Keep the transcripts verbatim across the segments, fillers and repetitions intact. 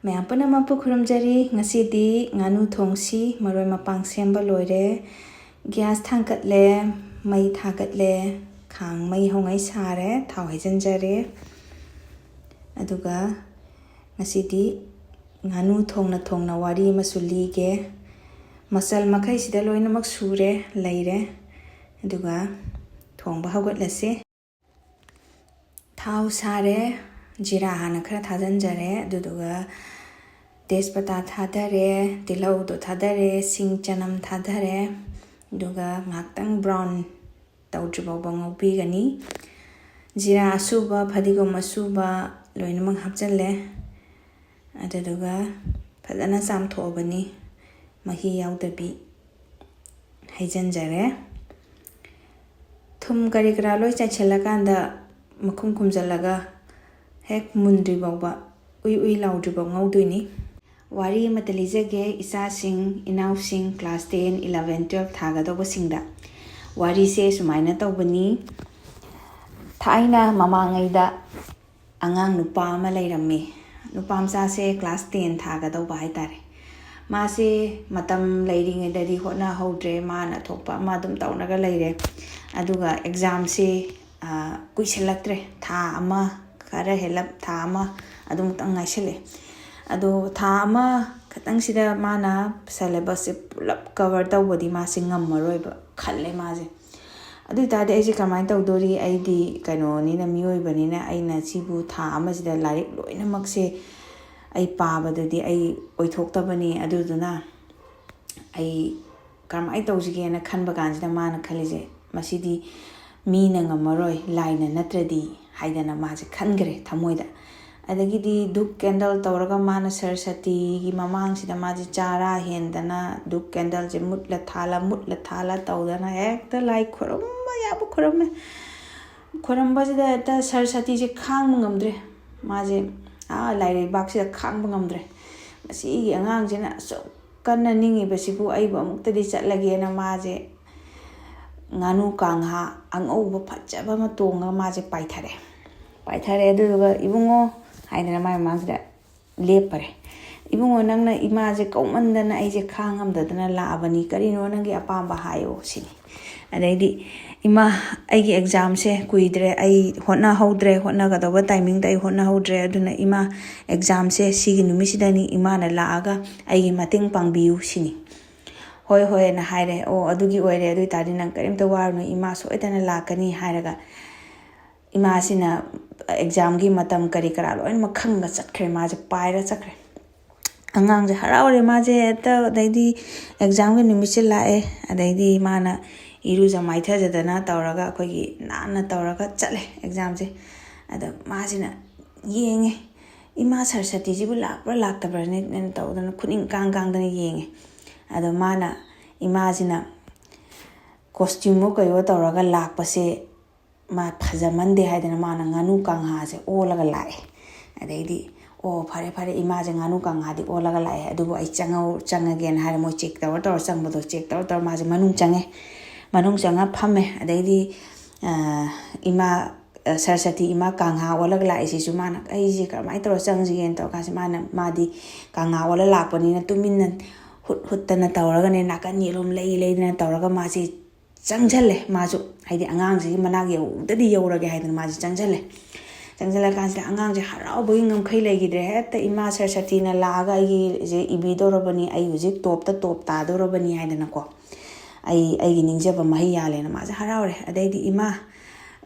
ꯃꯌꯥꯝ ꯄꯨꯝꯅꯃꯛꯄꯨ ꯈꯨꯔꯨꯝꯖꯔꯤ꯫ ꯉꯁꯤꯗꯤ ꯉꯥꯅꯨ ꯊꯣꯡꯁꯤ꯫ ꯃꯔꯣꯏ ꯃꯄꯥꯡ ꯁꯦꯝꯕ ꯂꯣꯏꯔꯦ꯫ ꯒ꯭ꯌꯥꯁ ꯊꯥꯡꯒꯠꯂꯦ, ꯃꯩ ꯊꯥꯒꯠꯂꯦ, ꯈꯥꯡ ꯃꯩ ꯍꯧꯉꯩ ꯁꯥꯔꯦ, ꯊꯥꯎ ꯍꯩꯖꯤꯟꯖꯔꯦ꯫ ꯑꯗꯨꯒ ꯉꯁꯤꯗꯤ ꯉꯥꯅꯨ ꯊꯣꯡꯅ ꯊꯣꯡꯅ ꯋꯥꯔꯤ ꯑꯃꯁꯨ ꯂꯤꯒꯦ꯫ ꯃꯆꯜ ꯃꯈꯩꯁꯤꯗ ꯂꯣꯏꯅꯃꯛ ꯁꯨꯔꯦ, ꯂꯩꯔꯦ꯫ ꯑꯗꯨꯒ ꯊꯣꯡꯕ ꯍꯧꯒꯠꯂꯁꯦ꯫ ꯊꯥꯎ ꯁꯥꯔꯦ, ꯖꯤꯔꯥ ꯍꯥꯟꯅ ꯈꯔ ꯊꯥꯖꯤꯟꯖꯔꯦ, ꯑꯗꯨꯗꯨꯒ ꯇꯦꯖꯄꯇꯥ ꯊꯥꯗꯔꯦ, ꯇꯤꯜꯍꯧꯗꯣ ꯊꯥꯗꯔꯦ, ꯁꯤꯡ ꯆꯅꯝ ꯊꯥꯗꯔꯦ, ꯑꯗꯨꯒ ꯉꯥꯏꯍꯥꯛꯇꯪ ꯕ꯭ꯔꯥꯎꯟ ꯇꯧꯗ꯭ꯔꯤ ꯐꯥꯎꯕ ꯉꯧꯕꯤꯒꯅꯤ꯫ ꯖꯤꯔꯥ ꯑꯁꯨꯕ, ꯐꯗꯤꯒꯣꯝ ꯑꯁꯨꯕ ꯂꯣꯏꯅꯃꯛ ꯍꯥꯞꯆꯤꯜꯂꯦ꯫ ꯑꯗꯨꯗꯨꯒ ꯐꯖꯅ ꯆꯥꯝꯊꯣꯛꯑꯕꯅꯤ, ꯃꯍꯤ ꯌꯥꯎꯗꯕꯤ ꯍꯩꯖꯤꯟꯖꯔꯦ꯫ ꯊꯨꯝ ꯀꯔꯤ ꯀꯔꯥ ꯂꯣꯏ ꯆꯥꯏꯁꯤꯜꯂꯀꯥꯟꯗ ꯃꯈꯨꯝ ꯈꯨꯝꯖꯤꯜꯂꯒ ꯍꯦꯛ ꯃꯨꯟꯗ꯭ꯔꯤ ꯐꯥꯎꯕ, ꯎꯏ ꯎꯏ ꯂꯥꯎꯗ꯭ꯔꯤ ꯐꯥꯎ ꯉꯧꯗꯣꯏꯅꯤ꯫ ꯋꯥꯔꯤ ꯑꯃꯇ ꯂꯤꯖꯒꯦ ꯏꯆꯥꯁꯤꯡ, ꯏꯅꯥꯎꯁꯤꯡ, class ten, eleven, twelve ꯊꯥꯒꯗꯧꯕꯁꯤꯡꯗ꯫ ꯋꯥꯔꯤꯁꯦ ꯁꯨꯃꯥꯏꯅ ꯇꯧꯕꯅꯤ꯫ ꯊꯥꯏꯅ ꯃꯃꯥꯡꯉꯩꯗ ꯑꯉꯥꯡ ꯅꯨꯄꯥ ꯑꯃ ꯂꯩꯔꯝꯃꯤ꯫ ꯅꯨꯄꯥ ꯃꯆꯥꯁꯦ class ten ꯊꯥꯒꯗꯧꯕ ꯍꯥꯏꯇꯥꯔꯦ꯫ ꯃꯥꯁꯦ ꯃꯇꯝ ꯂꯩꯔꯤꯉꯩꯗꯗꯤ ꯍꯣꯠꯅꯍꯧꯗ꯭ꯔꯦ, ꯃꯥꯅ ꯊꯣꯛꯄ ꯑꯃ ꯑꯗꯨꯝ ꯇꯧꯔꯒ ꯂꯩꯔꯦ꯫ ꯑꯗꯨꯒ examꯁꯦ, ꯑ, ꯀꯨꯏꯁꯜꯂꯛꯇ꯭ꯔꯦ, ꯊꯥ ꯑꯃ ꯈꯔ ꯍꯦꯜꯂꯞ, ꯊꯥ ꯑꯃ ꯑꯗꯨꯃꯨꯛꯇꯪ ꯉꯥꯏꯁꯜꯂꯦ꯫ ꯑꯗꯣ ꯊꯥ ꯑꯃ ꯈꯛꯇꯪꯁꯤꯗ ꯃꯥꯅ syllabusꯁꯦ ꯄꯨꯂꯞ cover ꯇꯧꯕꯗꯤ ꯃꯥꯁꯦ ꯉꯝꯃꯔꯣꯏꯕ ꯈꯜꯂꯦ ꯃꯥꯁꯦ꯫ ꯑꯗꯨ ꯑꯣꯏꯇꯥꯔꯗꯤ ꯑꯩꯁꯦ ꯀꯃꯥꯏꯅ ꯇꯧꯗꯣꯔꯤ? ꯑꯩꯗꯤ ꯀꯩꯅꯣꯅꯤꯅ, ꯃꯤꯑꯣꯏꯕꯅꯤꯅ, ꯑꯩꯅ ꯁꯤꯕꯨ ꯊꯥ ꯑꯃꯁꯤꯗ ꯂꯥꯏꯔꯤꯛ ꯂꯣꯏꯅꯃꯛꯁꯦ ꯑꯩ ꯄꯥꯕꯗꯗꯤ ꯑꯩ ꯑꯣꯏꯊꯣꯛꯇꯕꯅꯤ꯫ ꯑꯗꯨꯗꯨꯅ ꯑꯩ ꯀꯔꯝꯍꯥꯏꯅ ꯇꯧꯁꯤꯒꯦꯅ ꯈꯟꯕ ꯀꯥꯟꯁꯤꯗ ꯃꯥꯅ ꯈꯜꯂꯤꯁꯦ, "ꯃꯁꯤꯗꯤ ꯃꯤꯅ ꯉꯝꯃꯔꯣꯏ, ꯂꯥꯏꯅ ꯅꯠꯇ꯭ꯔꯗꯤ" ꯍꯥꯏꯗꯅ ꯃꯥꯁꯦ ꯈꯟꯈ꯭ꯔꯦ ꯊꯃꯣꯏꯗ꯫ ꯑꯗꯒꯤꯗꯤ ꯙꯨꯞ candle ꯇꯧꯔꯒ ꯃꯥꯅ ꯁꯔꯁꯇꯤꯒꯤ ꯃꯃꯥꯡꯁꯤꯗ ꯃꯥꯁꯦ ꯆꯥꯔꯥ ꯍꯦꯟꯗꯅ ꯙꯨꯞ candleꯁꯦ ꯃꯨꯠꯂ ꯊꯥꯜꯂ, ꯃꯨꯠꯂ ꯊꯥꯜꯂ ꯇꯧꯗꯅ ꯍꯦꯛꯇ ꯂꯥꯏ ꯈꯨꯔꯨꯝꯕ ꯌꯥꯕ ꯈꯨꯔꯨꯝꯃꯦ꯫ ꯈꯨꯔꯨꯝꯕꯁꯤꯗ ꯍꯦꯛꯇ ꯁꯔꯁꯇꯤꯁꯦ ꯈꯥꯡꯕ ꯉꯝꯗ꯭ꯔꯦ꯫ ꯃꯥꯁꯦ, ꯑꯥ, ꯂꯥꯏꯔꯩꯕꯥꯛꯁꯤꯗ ꯈꯥꯡꯕ ꯉꯝꯗ꯭ꯔꯦ꯫ "ꯃꯁꯤꯒꯤ ꯑꯉꯥꯡꯁꯤꯅ ꯑꯁꯨꯛ ꯀꯟꯅ ꯅꯤꯡꯉꯤꯕꯁꯤꯕꯨ ꯑꯩꯕꯨ ꯑꯃꯨꯛꯇꯗꯤ ꯆꯠꯂꯒꯦꯅ" ꯃꯥꯁꯦ ꯉꯥꯅꯨ ꯀꯥꯡꯍꯥ ꯑꯉꯧꯕ ꯐꯖꯕ ꯑꯃ ꯇꯣꯡꯉꯒ ꯃꯥꯁꯦ ꯄꯥꯏꯊꯔꯦ꯫ ꯄꯥꯏꯊꯔꯦ, ꯑꯗꯨꯗꯨꯒ "ꯏꯕꯨꯡꯉꯣ" ꯍꯥꯏꯗꯅ ꯃꯥꯏ ꯃꯃꯥꯡꯁꯤꯗ, ꯂꯦꯞꯄꯔꯦ꯫ "ꯏꯕꯨꯡꯉꯣ, ꯅꯪꯅ ꯏꯃꯥꯁꯦ ꯀꯧꯃꯟꯗꯅ ꯑꯩꯁꯦ ꯈꯥꯡꯉꯝꯗꯗꯅ ꯂꯥꯛꯑꯕꯅꯤ, ꯀꯔꯤꯅꯣ ꯅꯪꯒꯤ ꯑꯄꯥꯝꯕ ꯍꯥꯏꯌꯣ" ꯁꯤꯅꯤ꯫ ꯑꯗꯩꯗꯤ, "ꯏꯃꯥ, ꯑꯩꯒꯤ ꯑꯦꯛꯖꯥꯝꯁꯦ ꯀꯨꯏꯗ꯭ꯔꯦ, ꯑꯩ ꯍꯣꯠꯅꯍꯧꯗ꯭ꯔꯦ, ꯍꯣꯠꯅꯒꯗꯧꯕ ꯇꯥꯏꯃꯤꯡꯗ ꯑꯩ ꯍꯣꯠꯅꯍꯧꯗ꯭ꯔꯦ, ꯑꯗꯨꯅ ꯏꯃꯥ, ꯑꯦꯛꯖꯥꯝꯁꯦ ꯁꯤꯒꯤ ꯅꯨꯃꯤꯠꯁꯤꯗꯅꯤ, ꯏꯃꯥꯅ ꯂꯥꯛꯑꯒ ꯑꯩꯒꯤ ꯃꯇꯦꯡ ꯄꯥꯡꯕꯤꯌꯨ" ꯁꯤꯅꯤ꯫ "ꯍꯣꯏ, ꯍꯣꯏ" ꯑꯅ ꯍꯥꯏꯔꯦ꯫ "ꯑꯣ, ꯑꯗꯨꯒꯤ ꯑꯣꯏꯔꯦ, ꯑꯗꯨ ꯑꯣꯏꯇꯥꯔꯗꯤ ꯅꯪ ꯀꯔꯤꯝꯇ ꯋꯥꯔꯨꯅꯨ, ꯏꯃꯥ ꯁꯣꯏꯗꯅ ꯂꯥꯛꯀꯅꯤ" ꯍꯥꯏꯔꯒ, ꯏꯃꯥꯁꯤꯅ ꯑꯦꯛꯖꯥꯝꯒꯤ ꯃꯇꯝ ꯀꯔꯤ ꯀꯔꯥ ꯂꯣꯏꯅꯃꯛ ꯈꯪꯉꯒ ꯆꯠꯈ꯭ꯔꯦ꯫ ꯃꯥꯁꯦ ꯄꯥꯏꯔ ꯆꯠꯈ꯭ꯔꯦ꯫ ꯑꯉꯥꯡꯁꯦ ꯍꯔꯥꯎꯔꯦ꯫ ꯃꯥꯁꯦ ꯍꯦꯛꯇ, ꯑꯗꯩꯗꯤ ꯑꯦꯛꯖꯥꯝꯒꯤ ꯅꯨꯃꯤꯠꯁꯦ ꯂꯥꯛꯑꯦ꯫ ꯑꯗꯩꯗꯤ ꯃꯥꯅ ꯏꯔꯨꯖ ꯃꯥꯏꯊꯖꯗꯅ ꯇꯧꯔꯒ, ꯑꯩꯈꯣꯏꯒꯤ ꯅꯥꯟꯅ ꯇꯧꯔꯒ ꯆꯠꯂꯦ ꯑꯦꯛꯖꯥꯝꯁꯦ꯫ ꯑꯗ ꯃꯥꯁꯤꯅ ꯌꯦꯡꯉꯦ, "ꯏꯃꯥ ꯁꯔꯁꯇꯤꯁꯤꯕꯨ ꯂꯥꯛꯄ꯭ꯔꯥ ꯂꯥꯛꯇꯕ꯭ꯔꯥꯅꯦ?" ꯇꯧꯗꯅ ꯈꯨꯅꯤꯡ ꯀꯥꯡ ꯀꯥꯡꯗꯅ ꯌꯦꯡꯉꯦ꯫ ꯑꯗꯣ ꯃꯥꯅ ꯏꯃꯥꯁꯤꯅ ꯀꯣꯁꯇ꯭ꯌꯨꯝꯒ ꯀꯩꯒ ꯇꯧꯔꯒ ꯂꯥꯛꯄꯁꯦ ꯃꯥ ꯐꯖꯃꯟꯗꯦ ꯍꯥꯏꯗꯅ ꯃꯥꯅ ꯉꯥꯅꯨ ꯀꯥꯡꯍꯥꯁꯦ ꯑꯣꯜꯂꯒ ꯂꯥꯛꯑꯦ꯫ ꯑꯗꯩꯗꯤ, "ꯑꯣ, ꯐꯔꯦ, ꯐꯔꯦ, ꯏꯃꯥꯁꯦ ꯉꯥꯅꯨ ꯀꯥꯡꯍꯥꯗꯤ ꯑꯣꯜꯂꯒ ꯂꯥꯛꯑꯦ, ꯑꯗꯨꯕꯨ ꯑꯩ ꯆꯪꯉꯧ-, ꯆꯪꯉꯒꯦꯅ" ꯍꯥꯏꯔ ꯃꯣꯏ ꯆꯦꯛ ꯇꯧꯔ ꯇꯧꯔ ꯆꯪꯕꯗꯣ, ꯆꯦꯛ ꯇꯧꯔ ꯇꯧꯔ ꯃꯥꯁꯦ ꯃꯅꯨꯡ ꯆꯪꯉꯦ꯫ ꯃꯅꯨꯡ ꯆꯪꯉ ꯐꯝꯃꯦ꯫ ꯑꯗꯩꯗꯤ, ꯑ, ꯏꯃꯥ, ꯑ, ꯁꯔꯁꯇꯤ ꯏꯃꯥ ꯀꯥꯡꯍꯥ ꯑꯣꯜꯂꯒ ꯂꯥꯛꯏꯁꯤꯁꯨ ꯃꯥꯅ, "ꯑꯩꯁꯦ ꯀꯔꯝꯍꯥꯏꯅ ꯇꯧꯔ ꯆꯪꯁꯤꯒꯦꯅ" ꯇꯧꯔꯀꯥꯟꯁꯤꯗ ꯃꯥꯅ, ꯃꯥꯗꯤ ꯀꯥꯡꯍꯥ ꯑꯣꯜꯂ ꯂꯥꯛꯄꯅꯤꯅ ꯇꯨꯃꯤꯟꯅ ꯍꯨꯠ ꯍꯨꯠꯇꯅ ꯇꯧꯔꯒꯅꯦ, ꯅꯥꯀꯟ ꯌꯦꯠꯂꯣꯝ ꯂꯩ ꯂꯩꯗꯅ ꯇꯧꯔꯒ ꯃꯥꯁꯦ ꯆꯪꯁꯜꯂꯦ꯫ ꯃꯥꯁꯨ, ꯍꯥꯏꯗꯤ, ꯑꯉꯥꯡꯁꯤꯒꯤ ꯃꯅꯥꯛ ꯌꯧꯗꯗꯤ ꯌꯧꯔꯒꯦ ꯍꯥꯏꯗꯅ ꯃꯥꯁꯦ ꯆꯪꯁꯜꯂꯦ꯫ ꯆꯪꯁꯤꯜꯂꯀꯥꯟꯁꯤꯗ ꯑꯉꯥꯡꯁꯦ ꯍꯔꯥꯎꯕꯒꯤ ꯉꯝꯈꯩ ꯂꯩꯈꯤꯗ꯭ꯔꯦ꯫ ꯍꯦꯛꯇ "ꯏꯃꯥ ꯁꯔꯁꯇꯤꯅ ꯂꯥꯛꯑꯒ ꯑꯩꯒꯤꯁꯦ ꯏꯕꯤꯗꯧꯔꯕꯅꯤ, ꯑꯩ ꯍꯧꯖꯤꯛ ꯇꯣꯞꯇ ꯇꯣꯞ ꯇꯥꯗꯧꯔꯕꯅꯤ" ꯍꯥꯏꯗꯅꯀꯣ, "ꯑꯩ, ꯑꯩꯒꯤ ꯅꯤꯡꯖꯕ ꯃꯍꯩ ꯌꯥꯜꯂꯦꯅ" ꯃꯥꯁꯦ ꯍꯔꯥꯎꯔꯦ꯫ ꯑꯗꯩꯗꯤ, "ꯏꯃꯥ,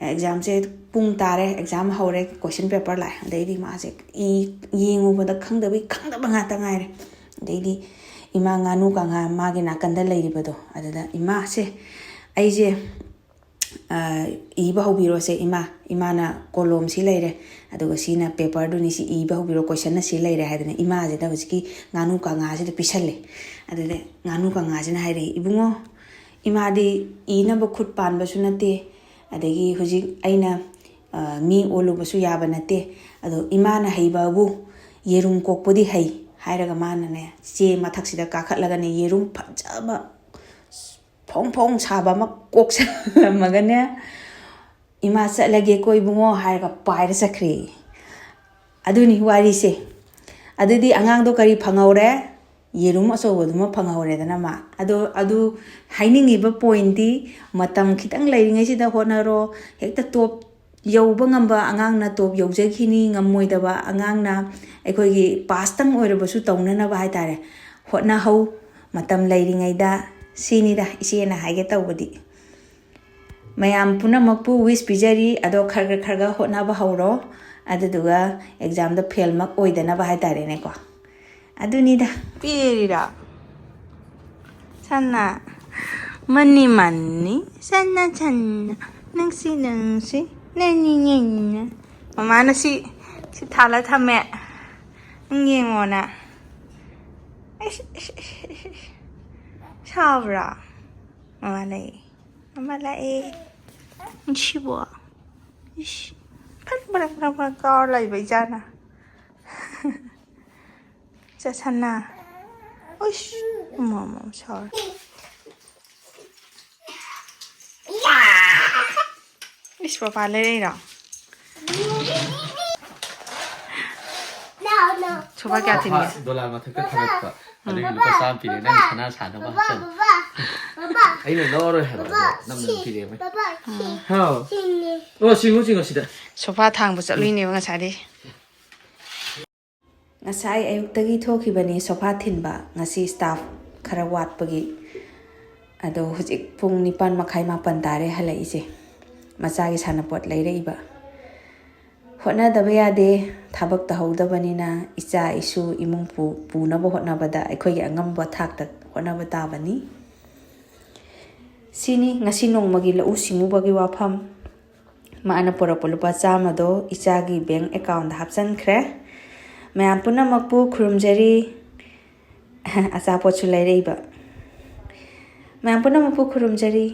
ꯑꯦꯛꯖꯥꯝꯁꯦ ꯄꯨꯡ ꯇꯥꯔꯦ, ꯑꯦꯛꯖꯥꯝ ꯍꯧꯔꯦ, ꯀꯣꯏꯁꯟ ꯄꯦꯄꯔ ꯂꯥꯛꯑꯦ", ꯑꯗꯩꯗꯤ ꯃꯥꯁꯦ ꯏ-, ꯌꯦꯡꯉꯨꯕꯗ ꯈꯪꯗꯕꯩ ꯈꯪꯗꯕ ꯉꯥꯛꯇ ꯉꯥꯏꯔꯦ꯫ ꯑꯗꯩꯗꯤ ꯏꯃꯥ ꯉꯥꯅꯨ ꯀꯥꯡꯍꯥ ꯃꯥꯒꯤ ꯅꯥꯀꯟꯗ ꯂꯩꯔꯤꯕꯗꯣ, ꯑꯗꯨꯗ, "ꯏꯃꯥꯁꯦ, ꯑꯩꯁꯦ, ꯑ, ꯏꯕ ꯍꯧꯕꯤꯔꯣꯁꯦ ꯏꯃꯥ, ꯏꯃꯥꯅ ꯀꯣꯂꯣꯝꯁꯤ ꯂꯩꯔꯦ, ꯑꯗꯨꯒ ꯁꯤꯅ ꯄꯦꯄꯔꯗꯨꯅꯤ, ꯁꯤ ꯏꯕ ꯍꯧꯕꯤꯔꯣ, ꯀꯣꯏꯁꯟꯅ ꯁꯤ ꯂꯩꯔꯦ" ꯍꯥꯏꯗꯅ ꯏꯃꯥꯁꯤꯗ ꯍꯧꯖꯤꯛꯀꯤ ꯉꯥꯅꯨ ꯀꯥꯡꯍꯥꯁꯤꯗ ꯄꯤꯁꯜꯂꯦ꯫ ꯑꯗꯨꯗ ꯉꯥꯅꯨ ꯀꯥꯡꯍꯥꯁꯤꯅ ꯍꯥꯏꯔꯛꯏ, "ꯏꯕꯨꯡꯉꯣ, ꯏꯃꯥꯗꯤ ꯏꯅꯕ ꯈꯨꯠ ꯄꯥꯟꯕꯁꯨ ꯅꯠꯇꯦ, ꯑꯗꯒꯤ ꯍꯧꯖꯤꯛ ꯑꯩꯅ, ꯑ, ꯃꯤ ꯑꯣꯜꯂꯨꯕꯁꯨ ꯌꯥꯕ ꯅꯠꯇꯦ, ꯑꯗꯣ ꯏꯃꯥꯅ ꯍꯩꯕꯕꯨ ꯌꯦꯔꯨꯝ ꯀꯣꯛꯄꯗꯤ ꯍꯩ" ꯍꯥꯏꯔꯒ ꯃꯥꯅꯅꯦ ꯆꯦ ꯃꯊꯛꯁꯤꯗ ꯀꯥꯈꯠꯂꯒꯅꯦ ꯌꯦꯔꯨꯝ ꯐꯖꯕ ꯐꯣꯡ ꯐꯣꯡ ꯁꯥꯕ ꯑꯃ ꯀꯣꯛꯁꯜꯂꯝꯃꯒꯅꯦ, "ꯏꯃꯥ ꯆꯠꯂꯒꯦꯀꯣ ꯏꯕꯨꯡꯉꯣ" ꯍꯥꯏꯔꯒ ꯄꯥꯏꯔ ꯆꯠꯈ꯭ꯔꯦ꯫ ꯑꯗꯨꯅꯤ ꯋꯥꯔꯤꯁꯦ꯫ ꯑꯗꯨꯗꯤ ꯑꯉꯥꯡꯗꯣ ꯀꯔꯤ ꯐꯪꯍꯧꯔꯦ? ꯌꯦꯔꯨꯝ ꯑꯆꯧꯕꯗꯨꯃ ꯐꯪꯍꯧꯔꯦꯗꯅ ꯃꯥ꯫ ꯑꯗꯣ ꯑꯗꯨ ꯍꯥꯏꯅꯤꯡꯉꯤꯕ ꯄꯣꯏꯟꯗꯤ, ꯃꯇꯝ ꯈꯤꯇꯪ ꯂꯩꯔꯤꯉꯩꯁꯤꯗ ꯍꯣꯠꯅꯔꯣ꯫ ꯍꯦꯛꯇ ꯇꯣꯞ ꯌꯧꯕ ꯉꯝꯕ ꯑꯉꯥꯡꯅ ꯇꯣꯞ ꯌꯧꯖꯈꯤꯅꯤ, ꯉꯝꯃꯣꯏꯗꯕ ꯑꯉꯥꯡꯅ ꯑꯩꯈꯣꯏꯒꯤ ꯄꯥꯁꯇꯪ ꯑꯣꯏꯔꯕꯁꯨ ꯇꯧꯅꯅꯕ ꯍꯥꯏ ꯇꯥꯔꯦ, ꯍꯣꯠꯅꯍꯧ ꯃꯇꯝ ꯂꯩꯔꯤꯉꯩꯗ꯫ ꯁꯤꯅꯤꯗ ꯏꯆꯦꯅ ꯍꯥꯏꯒꯦ ꯇꯧꯕꯗꯤ꯫ ꯃꯌꯥꯝ ꯄꯨꯝꯅꯃꯛꯄꯨ ꯋꯤꯁ ꯄꯤꯖꯔꯤ, ꯑꯗꯣ ꯈꯔ ꯈꯔ ꯈꯔ ꯈꯔ ꯍꯣꯠꯅꯕ ꯍꯧꯔꯣ, ꯑꯗꯨꯗꯨꯒ ꯑꯦꯛꯖꯥꯝꯗ ꯐꯦꯜꯃꯛ ꯑꯣꯏꯗꯅꯕ ꯍꯥꯏ ꯇꯥꯔꯦꯅꯦꯀꯣ꯫ ꯑꯗꯨꯅꯤꯗ꯫ ꯄꯦꯔꯤꯔꯥ? ꯁꯅꯥ, ꯃꯅꯤ ꯃꯅꯤ, ꯁꯅꯥ ꯁꯅꯥ, ꯅꯪꯁꯤ ꯅꯪꯁꯤ, ꯅꯅꯤ ꯅꯅꯤ꯫ ꯃꯃꯥꯅ ꯁꯤ, ꯁꯤ ꯊꯥꯜꯂ ꯊꯝꯃꯦ꯫ ꯅꯪ ꯌꯦꯡꯉꯣꯅ꯫ ꯏꯁ, ꯏꯁ, ꯏꯁ, ꯏꯁ, ꯏꯁ꯫ ꯁꯥꯎꯕ꯭ꯔꯥ? ꯃꯃꯥ ꯂꯩ꯫ ꯃꯃꯥ ꯂꯥꯛꯑꯦ꯫ ꯅꯨꯡꯁꯤꯕꯣ? ꯏꯁ꯫ ꯐꯠ ꯐꯠ ꯐꯠ ꯐꯠ ꯀꯥꯎꯔ ꯂꯩꯕ ꯏꯆꯥꯅ꯫ ꯆꯠꯁꯟꯅ꯫ ꯎꯏꯁ꯫ ꯑꯃ, ꯑꯃ, ꯁꯥꯎꯔꯦ꯫ ꯏꯁ, ꯄꯄꯥ ꯂꯩꯔꯛꯏꯔꯣ? ꯁꯣꯐꯥ ꯀꯌꯥ ꯊꯤꯟꯒꯦ? ꯗꯣꯂꯥꯔ ꯃꯊꯛꯇ ꯊꯥꯒꯠꯄ꯫ ꯑꯗꯨꯒꯤ ꯂꯨꯄꯥ ꯆꯥꯝꯃ ꯄꯤꯔꯦ, ꯅꯪ ꯁꯅꯥ ꯁꯥꯅꯕ ꯍꯥꯞꯆꯜꯂꯣ꯫ ꯑꯩꯅ ꯂꯧꯔꯔꯣꯏ ꯍꯥꯏꯕ, ꯑꯗꯣ ꯅꯝꯗꯅ ꯄꯤꯔꯛꯑꯦ ꯃꯣꯏ꯫ ꯍꯥꯎ꯫ ꯑꯣ, ꯆꯤꯡꯉꯨ, ꯆꯤꯡꯉꯨ ꯁꯤꯗ꯫ ꯁꯣꯐꯥ ꯊꯥꯡꯕ ꯆꯠꯂꯨꯏꯅꯦꯕ ꯉꯁꯥꯏꯗꯤ꯫ ꯉꯁꯥꯏ ꯑꯌꯨꯛꯇꯒꯤ ꯊꯣꯛꯈꯤꯕꯅꯤ ꯁꯣꯐꯥ ꯊꯤꯟꯕ, ꯉꯁꯤ ꯁ꯭ꯇꯥꯐ ꯈꯔ ꯋꯥꯠꯄꯒꯤ꯫ ꯑꯗꯣ ꯍꯧꯖꯤꯛ ꯄꯨꯡ ꯅꯤꯄꯥꯟ ꯃꯈꯥꯏ, ꯃꯥꯄꯟ ꯇꯥꯔꯦ ꯍꯜꯂꯛꯏꯁꯦ꯫ ꯃꯆꯥꯒꯤ ꯁꯥꯟꯅꯄꯣꯠ ꯂꯩꯔꯛꯏꯕ꯫ ꯍꯣꯠꯅꯗꯕ ꯌꯥꯗꯦ, ꯊꯕꯛ ꯇꯧꯍꯧꯗꯕꯅꯤꯅ ꯏꯆꯥ ꯏꯁꯨ ꯏꯃꯨꯡ ꯄꯨ-, ꯄꯨꯅꯕ ꯍꯣꯠꯅꯕꯗ ꯑꯩꯈꯣꯏꯒꯤ ꯑꯉꯝꯕ ꯊꯥꯛꯇ ꯍꯣꯠꯅꯕ ꯇꯥꯕꯅꯤ꯫ ꯁꯤꯅꯤ ꯉꯁꯤ ꯅꯣꯡꯃꯒꯤ ꯂꯧꯎ ꯁꯤꯡꯎꯕꯒꯤ ꯋꯥꯐꯝ꯫ ꯃꯥꯅ ꯄꯨꯔꯛꯄ ꯂꯨꯄꯥ ꯆꯥꯝꯃꯗꯣ ꯏꯆꯥꯒꯤ ꯕꯦꯡꯛ ꯑꯦꯀꯥꯎꯟꯗ ꯍꯥꯞꯆꯤꯟꯈ꯭ꯔꯦ꯫ ꯃꯌꯥꯝ ꯄꯨꯝꯅꯃꯛꯄꯨ ꯈꯨꯔꯨꯝꯖꯔꯤ꯫ ꯑꯆꯥꯄꯣꯠꯁꯨ ꯂꯩꯔꯛꯏꯕ꯫ ꯃꯌꯥꯝ ꯄꯨꯝꯅꯃꯛꯄꯨ ꯈꯨꯔꯨꯝꯖꯔꯤ꯫